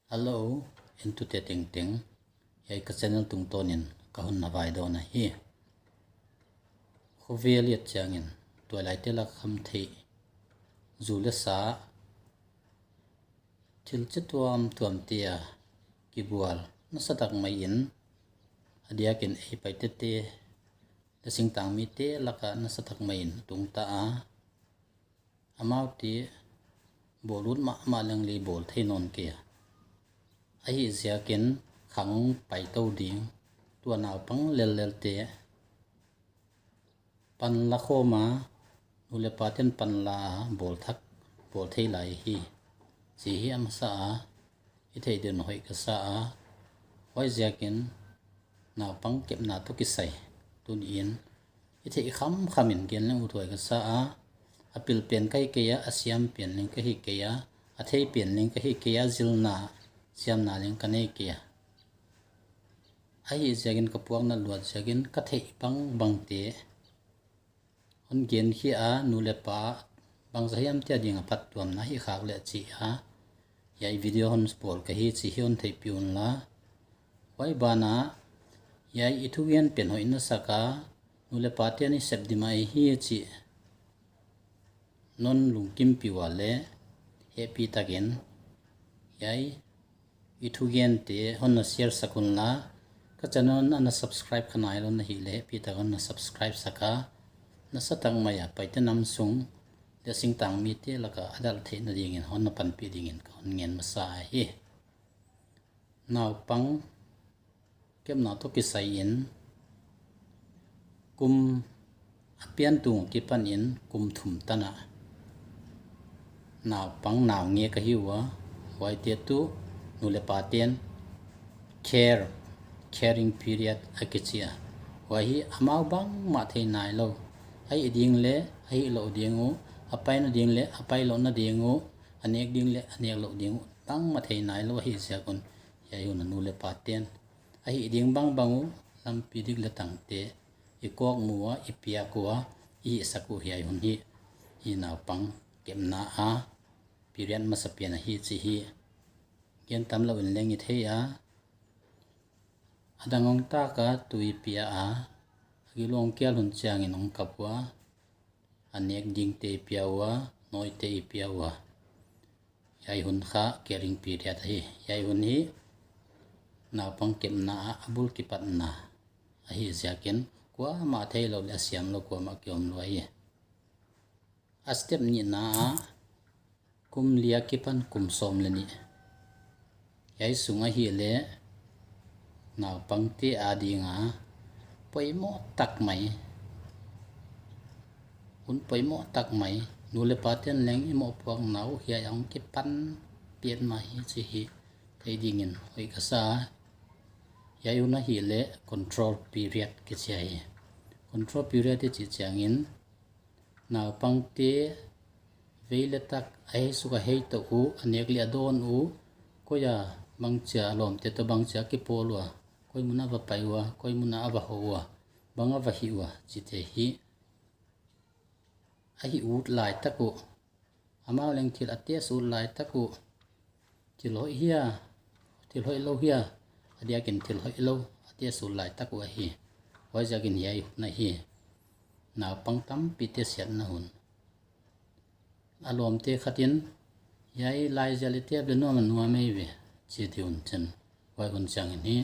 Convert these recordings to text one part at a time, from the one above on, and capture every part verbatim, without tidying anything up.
Hello, entute tengteng. Hiai ka channel tungtawn in ka hon na vaidawn ahi. Khovel i et chiangin, tuailaite lak khamtheih, zu leh sa, thil chi tuamtuamte a kibual nasatak mai in, a diakin ei Paite te leh singtangmite laka nasatak mai in tungta a, amaute bawl ut mahmah leng leng bawl thei nawn kei a. Ahihziakin khang pai tou ding, tua naupang lellelte panla khawm a, nu leh pate'n panla a bawl thak, bawl thei lai hi, chih hi a masa a i theih ding hoih ka sa a. Huaiziakin naupang kepna toh kisai tuni'n i theih khamkham in gen leng uthuai ka sa a. A pil pen ka hi kei a, a siam pen leng ka hi kei a, a thei pen leng ka hi kei a, zilna siamna leng ka nei kei a. Ahihziakin ka puakna luat ziakin ka theih bangbangte hon gen khia a, nu leh pa bangzah hiam te ading a phattuamna hi khak leh chih a hiai video hon bawl ka hi chih hi hon theihpih unla. Huai banah hiai i thugen pen hoih na sak a, nu leh pate'n i sep di mai hi chih non lungkimpih ua leh hehpihtakin hiai i thugente hon na share sak unla. Ka channel ana subscribe kha nailou na hih leh hehpihtak hon na subscribe sak a, nasatak mai a Paite nam sung leh singtangmite laka a dalh theihna dingin hon na panpih dingin ka hon ngen masa ahi. Naupang kepna toh kisai in kum a pian tung kipan in kum thum tan a naupang naungek ahi ua, huaite tuh nu leh pate'n care, caring period a kichi a. Huai hi amau bangmah thei nailou, a hih ding leh a hih louh ding uh, a paina ding leh a pai louhna ding uh, a nek ding leh a nek louh ding uh bangmah thei nailou ahihziak un, hiai hun a nu leh pate'n a hih ding bangbang uh lampi dik leh tangte i kawkmu ua, i piak ua, i hihsak uh hiai hun hi i naupang kepna a period masa pen ahi chih hi gen tamlou in leng i thei a. A dang hong tak a, tui pia a, a gilou kial hun chiangin hong kap ua, a nek dingte i pia ua, nawite i pia ua. Hiai hun kha caring period ahi. Hiai hun hi naupang kepna a bul kipatna ahihziakin kuamah theilou leh a siamlou kuamah kiomlou ahi. A step nihna ah kum li a kipan kum sawm leh nih. Hiai sung ahihleh naupangte adinga poimoh tak mai, hun poimoh tak mai, nu leh pate'n leng i mohpuakna uh hiai ah hong kipan petmah hi chih hi theih dingin hoih ka sa. Hiai hun ahihleh control period kichi hi. Control period i chih chiangin naupangte vei leh tak a hei suk a hei tou uh, a nek leh a dawn uh, koi a bangchia a lawmte toh bangchia kipawl ua, koi mun a va pai ua, koi mun a va hoh ua, bang a va hih ua chihte hi a hih ut laitak uh, amau leng thil a test ut laitak uh, thil hoih hia, thil hoihlou hia, a diakin thil hoihlou a test ut laitak uh ahi. Huaiziakin hiai hun ahi naupang tampite siatna hun. A lawmte khat in, hiai laizial i tep leh nuam a nuam ei ve, chi di un chin. Huai hun chiangin hi,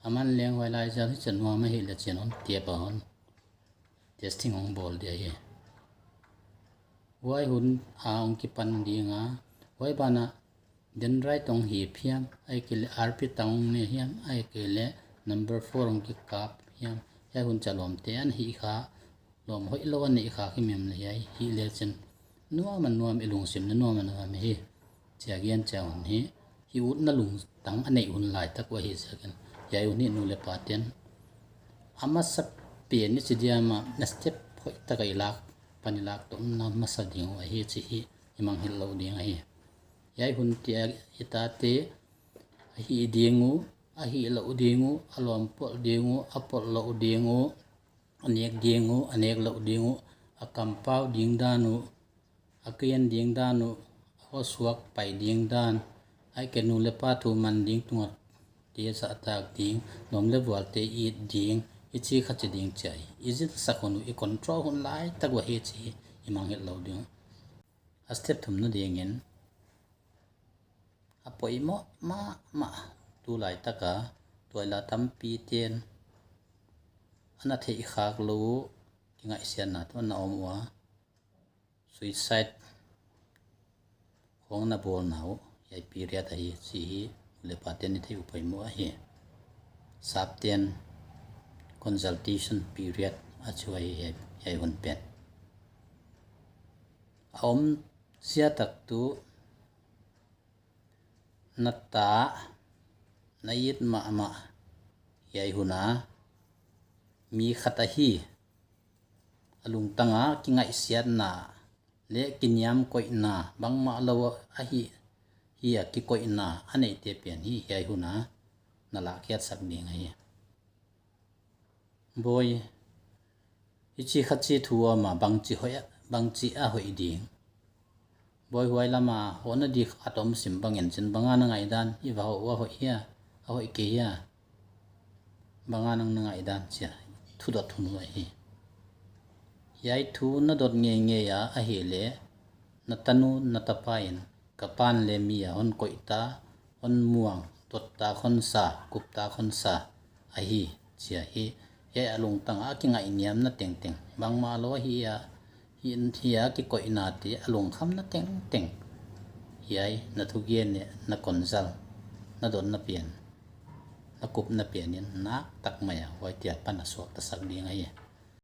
aman leng huai laizial hi chin nuam ahihleh chin hon tep a hon testing hong bawl di ahi. Huai hun a hong kipan ding a, huai banah dendrite hong hip hiam, ahihkeileh arpit hong ne hiam, ahihkeileh number four hong kikap hiam, hiai hun chiah lawmte an hih kha, lawm hoihlou a neih kha kimem leh hiai hih leh chin nuam a nuam, i lungsim leh nuam a nuam hi. Chia gen chia hun hi, hih utna lungtang a neih hun laitak uh ahihziakin, hiai hun hi nu leh pate'n a masapen i chi diam a, na step hoihtak a i lak, pan i lak touhna masa ding uh ahi chih hi i mangngilh louh ding ahi. Hiai hun chiah i tate a hih ding uh, a hih louh ding uh, a lawm pawl ding uh, a pawl louh ding uh, a nek ding uh, a nek louh ding uh, a kampau ding dan uh, a kian ding dan uh, a Khawsuak pai ding dan, ahihkeileh nu leh pa thu man ding, tunga te zahtak ding, lawm leh vualte it ding, i chi kha chi ding chi ahi. I zilsak hun uh, i control hun laitak uh ahi chih i mangngilh lou ding. A step thumna dingin, a poimoh mahmah, tulaitak a tuailai tampite'n ana theih khak lou uh, kingaihsiatna tuh ana om ua, suicide khawng na bawlna uh hiai period ahi chih hi nu leh pate'n i theih uh poimoh ahi. Sapte'n consultation period a chi uh ahi hiai, hiai hun pen. A om ziak tak tuh, na ta, na it mahmah hiai hun a, mi khat ahi, a lungtang a kingaihsiatna leh kiniamkoihna, bangmah lou ahi, hi a kikoihna a neihte pen hi hiai hun a na lahkhiatsak ding ahi. Bawi, hichi khat chi thu a om a, bangchi hoih a, bangchi a hoih ding. Bawi, huai lam a hohna di khat om sim bangin chin, bang a na ngaihdan, i va hoh ua, hoih hia, a hoih kei hia, bang a nang na ngaihdan chi a thudot hun uh ahi. Hiai thu na dot ngeingei a ahihleh, na tanu na tapa in, ka pa'n leh mi a hon koih ta, hon muang, dot ta hon sa, kup ta hon sa ahi, chi ahi. Hiai a lungtang a kingaihniamna tengteng, bangmah lou hi a, hi, hi a kikoihnate a lungkhamna tengteng, hiai na thugen leh na consult, na dotna pen, na kupna pen in naktak mai a huaite apan a suaktasak ding ahi.